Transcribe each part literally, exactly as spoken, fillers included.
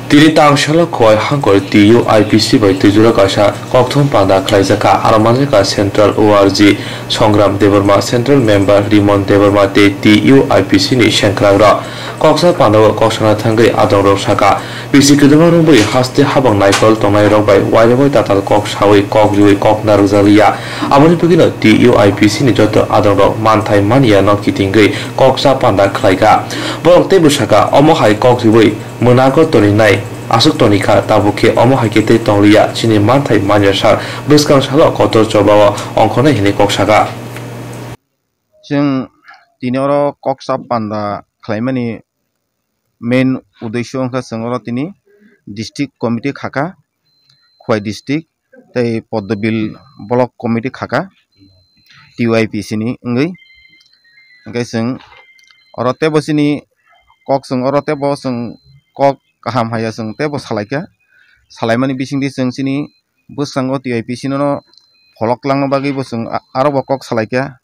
Tini tang salo Khowai Hangkor T U I P C bai twijura kaisa kokthum panda khlaijak kha. Aro manjakha Central O R G Songram Debbarma, Central Member Rimon Debbarma tei T U I P C ni sengkrakrok. Koksa pandao kok sana thangwi adongrok sakha, bisi kwdwma rwngwi haste habang naikol tongnairok bai uairogwi tatal kok sawi, kok riwi kok narwkjak liya. Aboni bagwino T U I P C ni joto adongrok manthai manya no kitingwi koksa panda khlaikha. Borok teibo sakha, omo hai kok riwi mwnago toninai aswk tonikha, tabuk khe omo hai khe tei tongliya, chini manthai manya sak bwskang salo kotor chobao ongkhornai hinwi kok sakha. Chwng tini oro koksa panda khlaimani main uddesho wngkha chwng oro tini district committee khakha, Khowai district tei Poddobil block committee khakha T U I P C ni wngwi. Hwnkhe chwng oro teibo chini kok chwng oro teibo chwng kok kaham haiya chwng teibo salaikha. Salaimani bisingtwi chwng chini bwskango T I P C no pholok langna bagwi bo chwng a-, aro bo kok salaikha.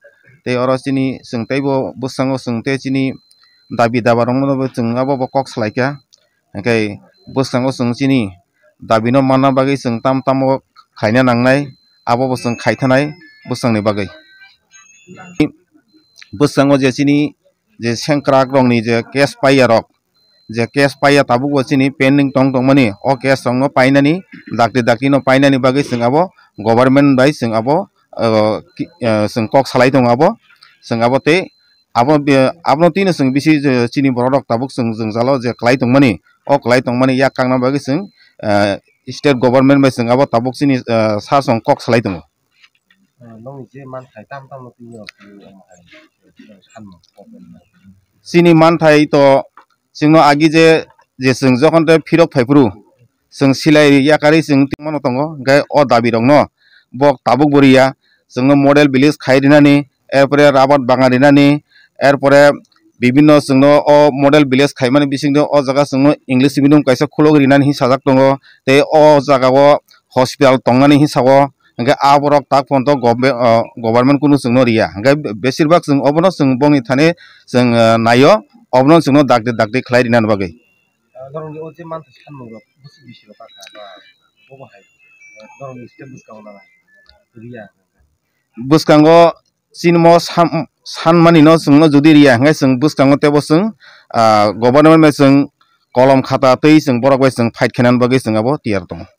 Tei oro chini chwng teibo bwskango chwng tei chini dabi dabarokno bo chwng abo bo kok salaikha. Hwnkhe bwskango chwng chini dabino manna bagwi chwng tam tamo khlaina nangnai, abo bo chwng khaithanai bwskangni bagwi. Bwskango je chini je sengkrakrokni je case paiyarok, je case paiya tabukbo chini pending tong tongmani, o case rokno painani, dakti dakti no painani bagwi chwng abo government bai chwng abo, o, ki-, o, chwng kok salai tongo abo, chwng abo tei abo be-, abono twi no chwng bisi je chini borok rok tabuk chwng jwngjalo je kwlai tongmani, o kwlai tongmani yak kakna bagwi chwng, o, state government bai chwng abo tabuk chini, o, sir song kok salai tongo. Nokni je manthai tam tam no twi no, twi no, omo hai, sanmung, problem no. Chini manthai to chwngno agi je, je chwng jokhon tei phirok phaiphuru, chwng silai yakarwi chwng tongmano tongo, hwnkhe o dabi rokno bo tabuk bo riya, chwngno model village khai rinani, erpore rabar bagan rinani, erpore bibinno chwngno o model village khaimani bisingtwi o jaga chwngno English medium kaisa khulogwi rinani hinwi sajak tongo, tei o jagao hospital tongnani hinwi sao. Hwnkhe a borok tak phano to government, o, government kunu chwngno riya. Hwnkhe be-, besir bak chwng obono chwng bongni thani chwng, o, naio, obono chwngno dakti dakti khlai rinani bagwi. Ah, norokni o je manthai sanmungrok bwswk bisi rok kha ba bobo hai, eh, norokni state bwskango nanai riya. Bwskango chini mo san-, sanmani no chwngno jodi riya hwnkhe chwng bwskango teibo chwng, ah, government bai chwng kolom khata twi chwng borok bai chwng fight khainani bagwi chwng abo tiyar tongo.